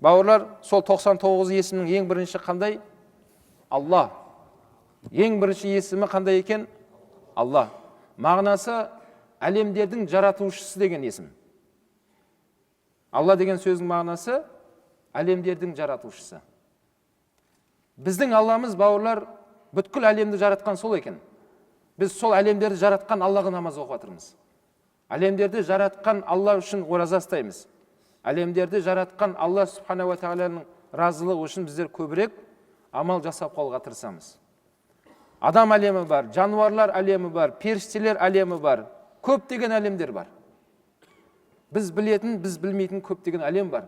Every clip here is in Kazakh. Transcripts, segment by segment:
Бауырлар, сол 99 есімнің ең бірінші қандай? Алла. Ең бірінші есімі қандай екен? Алла. Мағынасы әлемдердің жаратушысы деген есім. Алла деген сөздің мағынасы әлемдердің жаратушысы. Біздің Алламыз, бауырлар, бүткіл әлемді жаратқан сол екен. Біз сол әлемдерді жаратқан Аллаға намаз оқып жатырмыз. Әлемдерді жаратқан Алла үшін ораза ұстаймыз. Әлемдерді жаратқан Алла субханала тағаланың разылығы үшін біздер көбірек амал жасап қалуға тырысамыз. Адам әлемі бар, жануарлар әлемі бар, періштелер әлемі бар, көптеген әлемдер бар. Біз білетін, біз білмейтін көптеген әлем бар.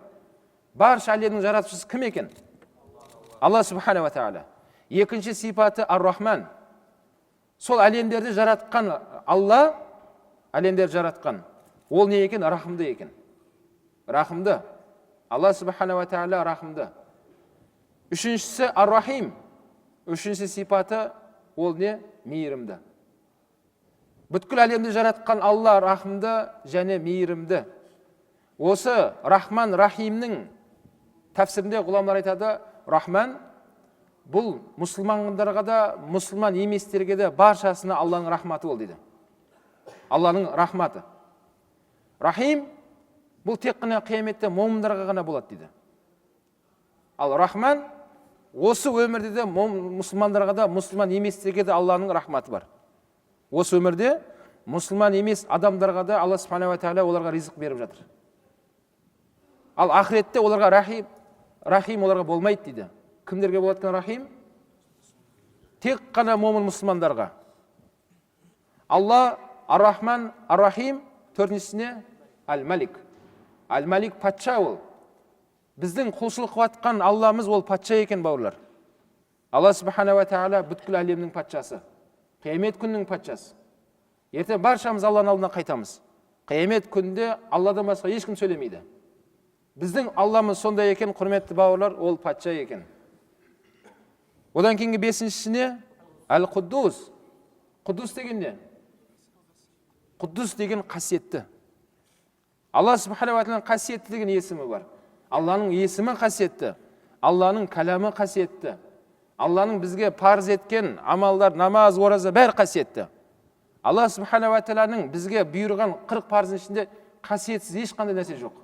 Барша әлемнің жаратушысы кім екен? Алла субханала тағала. Екінші сипаты ар-Рахман. Сол әлемдерді жаратқан Алла, әлемдерді жаратқан, ол не екен? Рахымды екен. Рахымды. Алла субханала тағала рахымды. Үшіншісі ар-Рахим. Үшінші сипаты ол не? Мейірімді. Бүткіл әлемді жаратқан Алла рахымды және мейірімді. Осы Рахман Рахимнің тәпсірінде ғұламалар айтады, Рахман бұл мұсылмандарға да, мұсылман еместерге де, баршасына Алланың рахматы ол дейді. Алланың рахматы. Рахим бұл тек қана қияметте момындарға ғана болады дейді. Ал Рахман осы өмірде де мұсылмандарға да, мұсылман еместерге де Алланың рахматы бар. Осы өмірде мұсылман емес адамдарға да Алла субханала тағала оларға ризық беріп жатыр. Ал ақыретте оларға рахим, рахим оларға болмайды дейді. Кімдерге болады екен рахим? Тек қана момын мұсылмандарға. Алла ар-Рахман, ар-Рахим. Төртіншісіне әл-Малик. Әл-Малик патша ол. Біздің құлшылық қылып жатқан Алламыз ол патша екен, бауырлар. Алла субханала тағала бүткіл әлемнің патшасы. Қиямет күнінің патшасы. Ертең баршамыз Алланың алдына қайтамыз. Қиямет күнінде Алладан басқа ешкім сөйлемейді. Біздің Алламыз сондай екен, құрметті бауырлар, ол патша екен. Одан кейінгі бесіншісіне әл-Құддус. Құддус деген не? Құддус деген қасиетті. Алла субханала тағаланың қасиетті деген есімі бар. Алланың есімі қасиетті, Алланың кәламы қасиетті, Алланың бізге парыз еткен амалдар, намаз, ораза, бәрі қасиетті. Алла субханала тағаланың бізге бұйырған 40 парыздың ішінде қасиетсіз ешқандай нәрсе жоқ.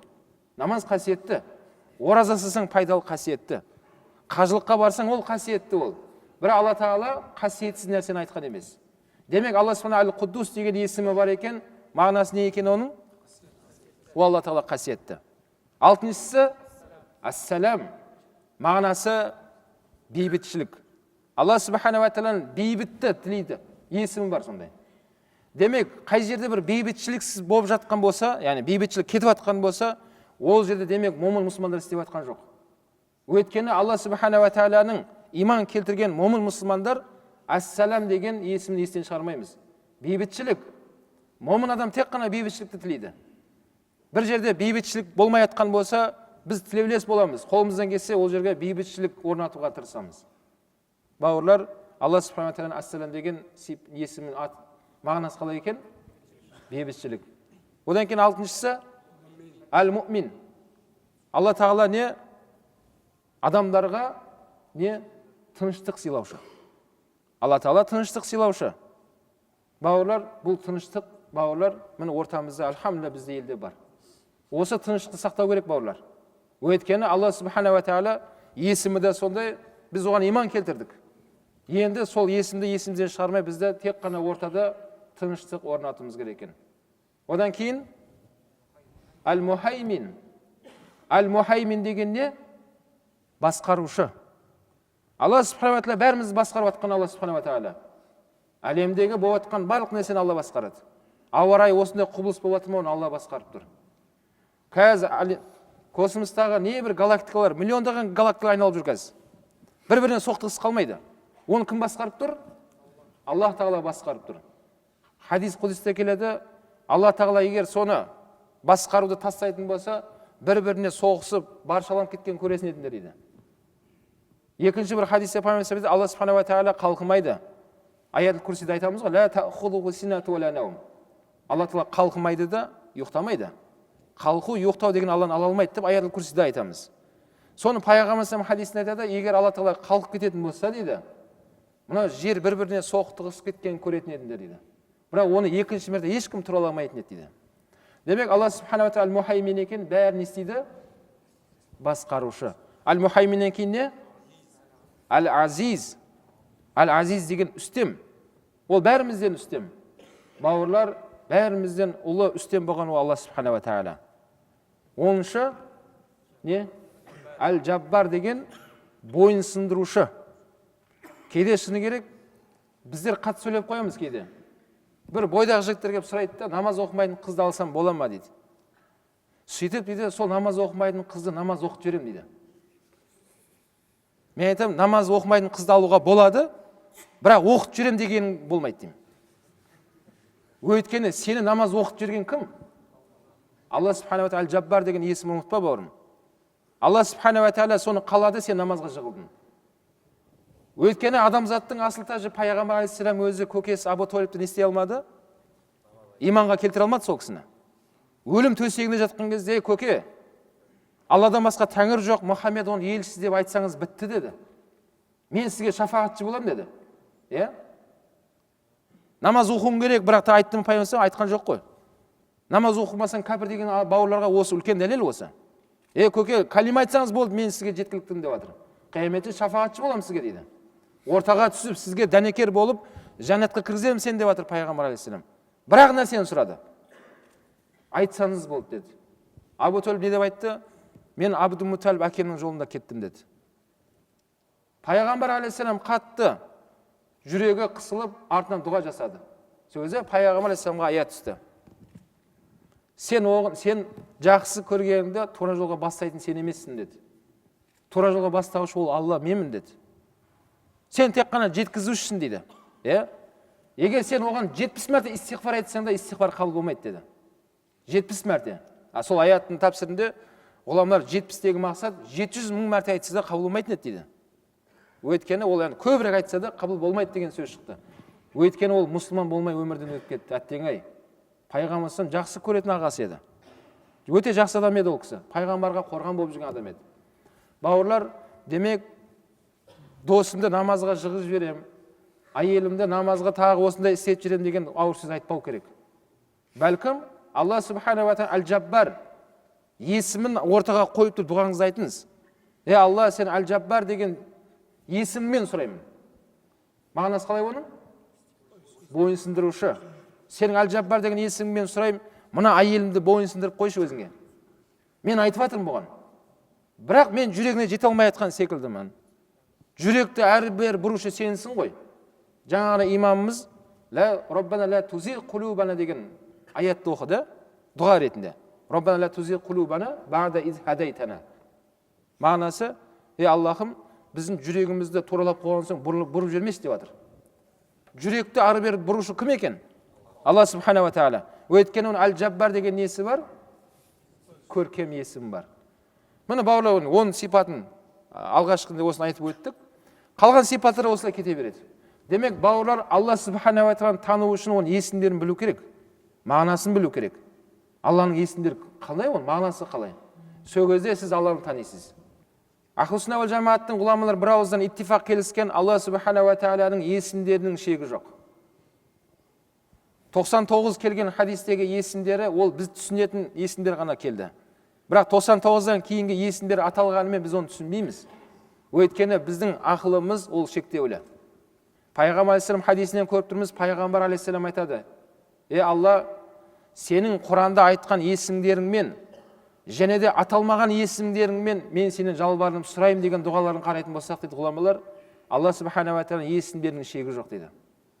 Намаз қасиетті, ораза ұстасаң пайдалы, қасиетті, қажылыққа барсаң ол қасиетті ол. Бірақ Алла тағала қасиетсіз нәрсені айтқан емес. Демек, Алла субхана құддус деген есімі бар екен. Мағынасы не екен оның? Ол Алла тағала қасиетті. Алтыншысы ассалам, мағынасы бейбітшілік. Алла субханала тағаланың бейбітті тілейді, есімі бар сондай. Демек, қай жерде бір бейбітшіліксіз болып жатқан болса, яғни бейбітшілік кетіп жатқан болса, ол жерде, демек, момын мұсылмандар істеп жатқан жоқ. Өйткені Алла субханала тағаланың иман келтірген момын мұсылмандар ассалам деген есімін естен шығармаймыз. Бейбітшілік. Момын адам тек қана бейбітшілікті тілейді. Бір жерде бейбітшілік болмай жатқан болса, біз тілеулес боламыз, қолымыздан келсе, ол жерге бейбітшілік орнатуға тырысамыз. Бауырлар, Алла субханала тағаланың ассалам деген есімінің ат мағынасы қалай екен? Бейбітшілік. Одан кейін алтыншысы әл мумин. Алла тағала не? Адамдарға не? Тыныштық сыйлаушы. Алла тағала тыныштық сыйлаушы. Бауырлар, бұл тыныштық, бауырлар, міне, ортамызда, альхамдулилля, бізде елде бар. Осы тыныштықты сақтау керек, бауырлар. Өйткені Алла субханала тағала есімі де сондай, біз оған иман келтірдік. Енді сол есімді есімізден шығармай, бізді тек қана ортада тыныштық орнатуымыз керек екен. Одан кейін әл мухаймин. Әл мухаймин деген не? Басқарушы. Алла субханала тағала бәрімізді басқарып жатқан. Алла субханала тағала әлемдегі болып жатқан барлық нәрсені Алла басқарады. Ауа райы осындай құбылыс болып жатыр ма, оны Алла басқарып тұр. Қазір космостағы небір галактикалар, миллиондаған галактикалар айналып жүр қазір, бір біріне соқтығысып қалмайды. Оны кім басқарып тұр? Аллах тағала басқарып тұр. Хадис құдісте келеді, Алла тағала егер соны басқаруды тастайтын болса, бір біріне соғысып, баршаланып кеткен көресің едіңдер дейді. Екінші бір хадисте пайғамбар, Алла субханала тағала қалқымайды. Аят курсиде айтамыз ғой: «Ла таъхузуху синату ва ла наум». Алла тағала қалқымайды да, ұйықтамайды. Қалқу, ұйықтау деген Алланы ала алмайды деп аят курсиде айтамыз. Соны пайғамбар хадисінде айтады, егер Алла тағала қалқып кететін болса дейді, мына жер бір-біріне соқтығысып кеткенін көретін едіңдер дейді. Бірақ оны екінші мәрте ешкім тұра алмайтын еді дейді. Демек, Алла субханала тағала әл-Мухаймин екен, бәрін не істейді? Басқарушы. Әл-Мухайминнен кейін не? Әл-Азиз. Әл-Азиз деген үстем. Ол бәрімізден үстем. Бауырлар, бәрімізден ұлы үстем болған ол Алла субханала тағала. Оныншы не? Әл-Жаббар деген бойын сындырушы. Кейде шыны керек, біздер қатты сөйлеп қоямыз кейде. Бір бойдақ жігіттер келіп сұрайды да, намаз оқымайтын қызды алсам бола ма дейді. Сөйтіп дейді, сол намаз оқымайтын қызды намаз оқытып жіберемін дейді. Мен айтамын, намаз оқымайтын қызды алуға болады, бірақ оқытып жіберемін дегенің болмайды деймін. Өйткені сені намаз оқытып жіберген кім? Алла субханала тағала Жаббар деген есімін ұмытпа, бауырым. Алла субханала тағала соны қалады, сен намазға жығылдың. Өйткені адамзаттың асыл тәжі пайғамбар алейхиссалам өзі көкесі Абу Толибті не істей алмады? Иманға келтіре алмады сол кісіні. Өлім төсегінде жатқан кезде, көке, Алладан басқа тәңір жоқ, Мұхаммед оның елшісі деп айтсаңыз бітті деді. Мен сізге шафағатшы боламын деді. Иә? Намаз оқуым керек, бірақ та айттым пайғамбар айтқан жоқ қой. Намаз оқымасаң кәпір деген бауырларға осы үлкен дәлел осы. Көке, калима айтсаңыз болды, мен сізге жеткіліктімін деп жатыр. Қияметте шафағатшы боламын сізге дейді. Ортаға түсіп, сізге дәнекер болып, жәннатқа кіргіземін сені деп жатыр пайғамбар алейхиссалам. Бір-ақ нәрсені сұрады. Айтсаңыз болды деді. Абу Толиб не деп айтты? Мен Абду Муталиб әкемнің жолында кеттім деді. Пайғамбар алейхиссалам қатты жүрегі қысылып, артынан дұға жасады. Сол кезде пайғамбар алейхиссаламға аят түсті. Сен жақсы көргеніңді тура жолға бастайтын сен емессің деді. Тура жолға бастаушы ол Алла, менмін деді. Сен тек қана жеткізушісің дейді. Егер сен оған 70 мәрте истиғфар айтсаң да, истиғфар қабыл болмайды деді. 70 мәрте. Сол аяттың тәпсірінде ғұламалар 70-тегі мақсат 700 мың мәрте айтса да қабыл болмайтын еді дейді. Өйткені ол енді көбірек айтса да қабыл болмайды деген сөз шықты. Өйткені ол мұсылман болмай өмірден өтіп кетті. Әттең-ай. Пайғамбар жақсы көретін ағасы еді. Өте жақсы адам еді ол кісі. Пайғамбарға қорған болып жүрген адам еді. Бауырлар, демек, досымды намазға жығып жіберем, әйелімді намазға тағы осындай істетіп жіберем деген ауыр сөз айтпау керек. Бәлкім, Алла субханала тағала Әл-Жаббар есімін ортаға қойып тұрып дұғаңызды айтыңыз. Е Алла, сен Әл-Жаббар деген есіммен сұраймын. Мағынасы қалай оның? Бойын сындырушы. Сенің Әл-Жаббар деген есіміңмен сұраймын, мына әйелімді бойын сындырып қойшы өзіңе. Мен айтып жатырмын бұған. Бірақ мен жүрегіне жете алмай жатқан секілдімін. Жүректі әрі-бері бұрушы сенсің ғой. Жаңа ғана имамымыз «Ла Роббана ла тузиг кулубана» деген аятты оқыды, дұға ретінде. Роббана ла тузиг кулубана ба'да из хадайтана. Мағынасы, ей Аллахым, біздің жүрегімізді туралап қойған соң бұрып жібермеші деп жатыр. Жүректі ары-бері бұрушы кім екен? Алла субханала тағала. Өйткені оның Әл-Жаббар деген несі бар? Көркем есімі бар. Міне бауырлар, оның сипатын алғашқында осыны айтып өттік. Қалған сипаттар осылай кете береді. Демек, бауырлар, Алла субханала тағаланы тану үшін оның есімдерін білу керек. Мағынасын білу керек. Алланың есімдері қалай, оның мағынасы қалай? Сол кезде сіз Алланы танисыз. Ахлу сунна уал жамааттың ғұламалары бір ауыздан иттифақ келіскен, Алла субханала тағаланың есімдерінің шегі жоқ. 99 келген хадистегі есімдері ол біз түсінетін есімдер ғана келді. Бірақ 99-дан кейінгі есімдер аталғанымен біз оны түсінбейміз. Өйткені біздің ақылымыз ол шектеулі. Пайғамбар алейхиссалам хадисінен көріп тұрмыз, пайғамбар алейхиссалам айтады: "Е Алла, сенің Құранда айтқан есімдеріңмен және де аталмаған есімдеріңмен мен сенен жалбарынып сұраймын" деген дұғаларын қарайтын болсақ, дейді ғұламалар, Алла субханала тағала есімдерінің шегі жоқ дейді.